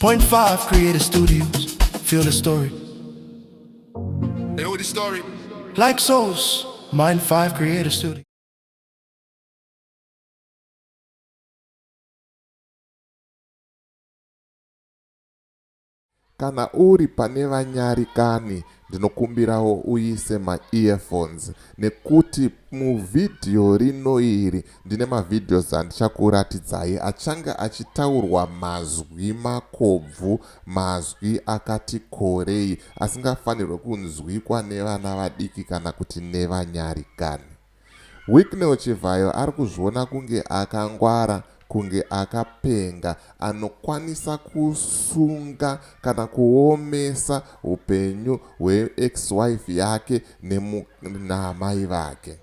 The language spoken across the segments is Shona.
Point 5 Creative Studios. Feel the story. They know the story. Like souls, Mind 5 Creative Studio. Kana uri pane vanyarikani ndinokumbirawo uise maearphones nekuti muvhidhiyo rino iri ndine mavideos andichakuratidzai achange achitaurwa mazwi makobvu, mazwi akati korei asingafanirwe kunzwikwa nevana vadiki kana kuti nevanyarikani. Wicknell Chivhayo ari kuzviona kunge akangwara, kunge akapenga, anokwanisa kusunga kana kuomesa upenyu hweex-wife yake naamai vake.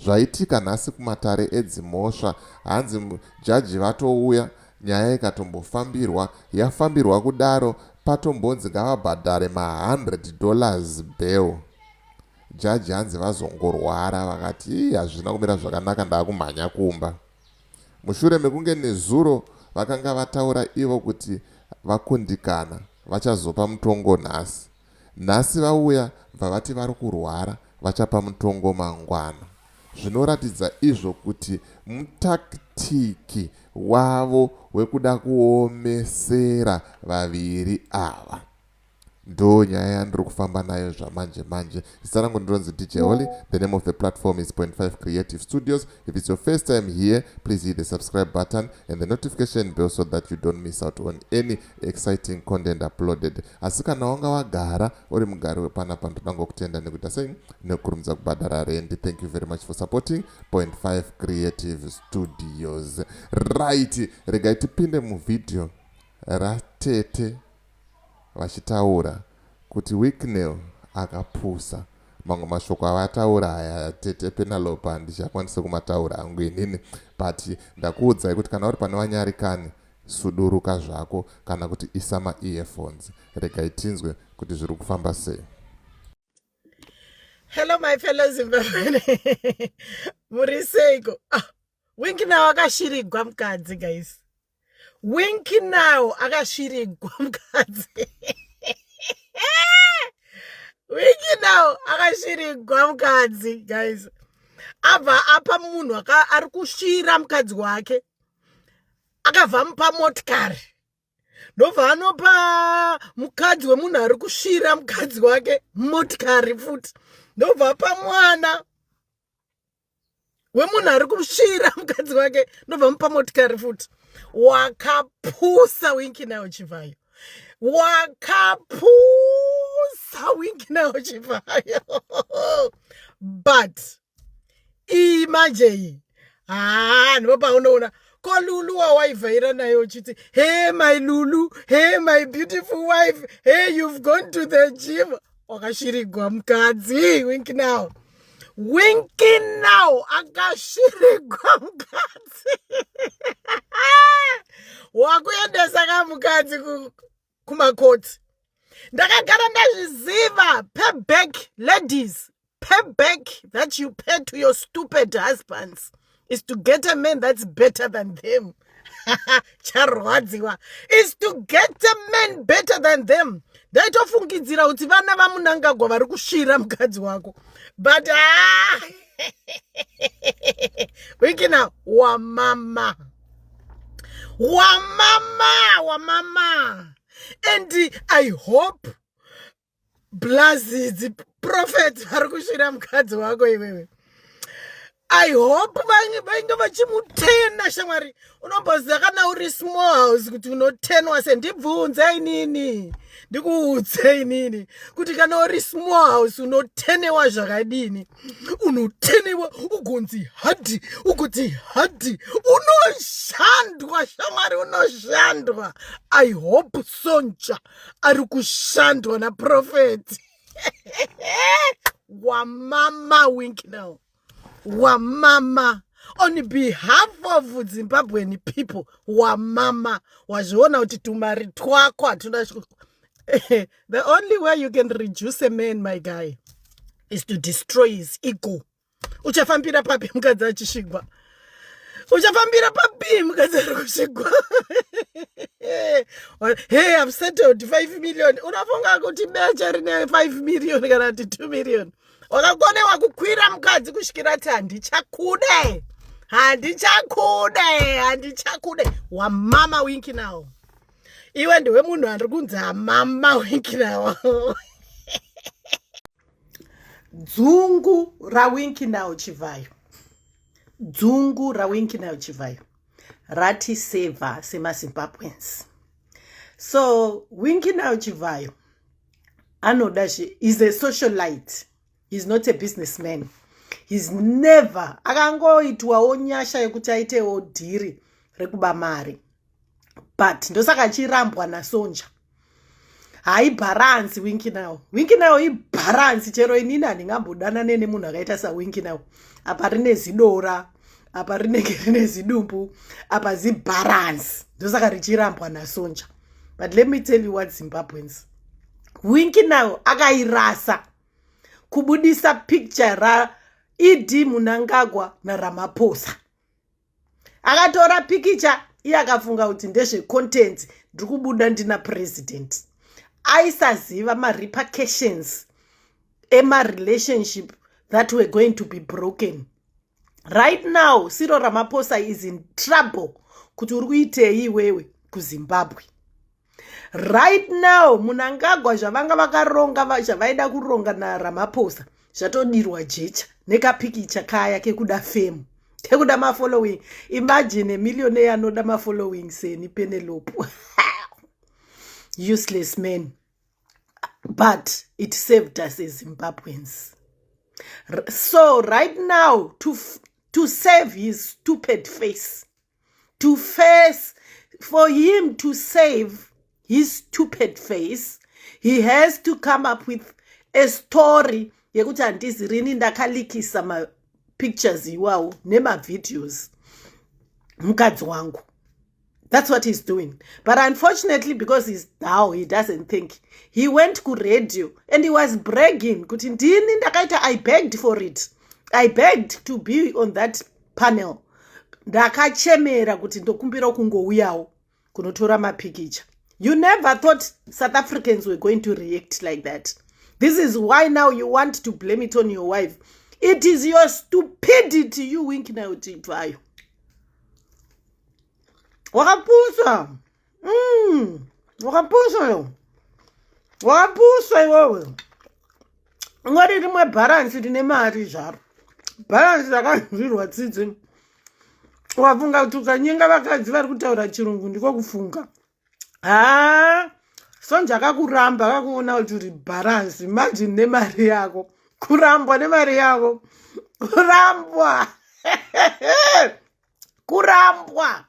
Zvaitika nhasi kumatare edzimhosva, hanzi jaji vatouya, nyaya ikatombofambirwa, yafambirwa kudaro patombonzi ngavabhadhare ma100 dollars bail. Jaji hanzi vazongorwara vakati ii hazvina kumira zvakanaka ndakumhanya kumba. Mushure mekunge nezuro vakanga vataura ivo kuti vakundikana vachazopa mutongo nhasi. Nhasi vauya bvavati vari kurwara vachapa mutongo mangwana. Zvinoratidza izvo kuti mutakitiki wavo wekuda kuomesera vaviri ava. Ndo nyaya yandiri kufamba nayo zvamanje manje. Zita rangu ndinonzi DJ Holly. The name of the platform is Point 5 Creative Studios. If it's your first time here, please hit the subscribe button and the notification bell so that you don't miss out on any exciting content uploaded. Asi kana wanga wagara uri mugari wepanapa ndoda ngokutenda nekuita sei nekukurumidza kubhadhara rendi. Thank you very much for supporting Point 5 Creative Studios. Right, regai tipinde muvhidhiyo ratete vachitaura kuti Wicknell akapusa. Mamwe mashoko avataura aya tete Penelope handichakwanise kumataura hangu inini, but ndakuudzai kuti kana uri pane vanyarikani suduruka zvako kana kuti isa maearphones. Regai tinzwe kuti zviri kufamba sei. Hello my fellow Zimbabwean. Muri seiko? Ah, Wicknell akashirigwa mukadzi guys. Wicknell akashirigwa mukadzi. Wicknell akashirigwa mukadzi guys. Abva apa munhu ari kusvira mukadzi wake. Akabva amupa motikari. Ndobva anopa mukadzi wemunhu ari kusvira mukadzi wake motikari futi. Ndobva apa mwana wemunhu ari kusvira mukadzi wake ndobva mupa motikari futi. Wakapusa Wicknell Chivhayo. Wakapusa Wicknell Chivhayo. But iyi manje iyi haa ndipo paunoona ko Lulu wawaivhaira naye uchiti hey my Lulu, hey my beautiful wife, hey you've gone to the gym. Wakashirigwa mukadzi Wicknell. Wicknell akashirigwa mukadzi. Wakuendesa ka mukadzi kumakoti. Ndakagara ndazviziva. Pay back ladies, pay back that you pay to your stupid husbands is to get a man that's better than them. Charwadziwa is to get a man better than them. Ndaitofungidzira kuti vana vaMunangagwa vari kusvira mukadzi wako, but Wicknell wamama wamama wamama. And I hope blazidzi prophet vari kusvira mukadzi wako iwewe. I hope vainge vachimutena shamwari. Unomboziva kana uri small house kuti unotenwa se ndibvunze inini, ndikuudze inini kuti kana uri small house unotenewa zvakadini. Unotenewa ugonzi hadi, ugoti hadi, unoshandwa shamwari, unoshandwa. I hope Sonja ari kushandwa naprophet. Wamama Wicknell, wamama on behalf of Zimbabwean people. Wamama wazviona kuti tumari twako hatuna. The only way you can reduce a man, my guy, is to destroy his ego. Uchafambira papi mukadzi achisvigwa? Uchafambira papi mukadzi ari kusvigwa? Hey, I've settled 5 million. Unofunga kuti beche rine 5 million kana kuti 2 million? Wakakonewa kukwira mukadzi kusvikira ti handichakude, handichakude, handichakude. Wamama Wicknell, iwe ndiwe munhu andiri kunzi amama Wicknell. Dzungu raWicknell Chivayo, dzungu raWicknell Chivayo ratisevha semaZimbabweans. So Wicknell Chivayo anoda, is a socialite, he's not a businessman. He's never, akangoitwawo nyasha yekuti aitewo dhiri rekuba mari, but ndosaka achirambwa naSonja. Haibharansi Wicknell. Wicknell ibharansi. Chero inini handingambodanane nemunhu akaita saWicknell. Apa rine zidora, apa rinenge rine zidumbu, apa zibharansi. Ndosaka richirambwa naSonja. But let me tell you what, Zimbabweans, Wicknell akairasa kubudisa picture raED Mnangagwa naRamaphosa. Akatora pikicha iye akafunga kuti ndezvecontent, ndiri kubuda ndina president. Aisaziva marepercussions emarelationship that were going to be broken. Right now Cyril Ramaphosa is in trouble kuti uri kuitei iwewe kuZimbabwe right now. Mnangagwa, zvavanga vakaronga, zvavaida kuronga naRamaphosa zvatodirwa jecha nekapikicha kaya kekuda fame, kekuda mafollowing. Imagine millionaire anoda mafollowing seni Penelope. Useless man, but it saved us as Zimbabweans. So right now, to save his stupid face, to face for him to save his stupid face, he has to come up with a story yekuti handizi rini ndakaleakisa mapictures iwawo nemavideos mukadzi wangu. That's what he's doing. But unfortunately, because he's down, he doesn't think. He went kuradio and he was bragging kuti ndini ndakaita, I begged for it, I begged to be on that panel, ndakachemera kuti ndokumbira kungouyawo kunotora mapikicha. You never thought South Africans were going to react like that. This is why now you want to blame it on your wife. It is your stupidity, you Wicknell Chivayo. Wakapusa. Wakapusa yo, wakapusa iwewe. Ungati rimwe bharansi rine mari zvaro, bharansi rakanzwirwa tsitsi. Wafunga kuti ukanyenga vakadzi vari kutaura Chirungu ndiko kufunga. Ha, Sonja akakuramba akakuona kuti uri bharansi. Imagine nemari yako, kurambwa nemari yako, kurambwa, kurambwa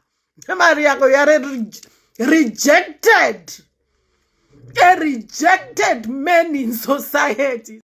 nemari yako. You are rejected, a rejected man in society.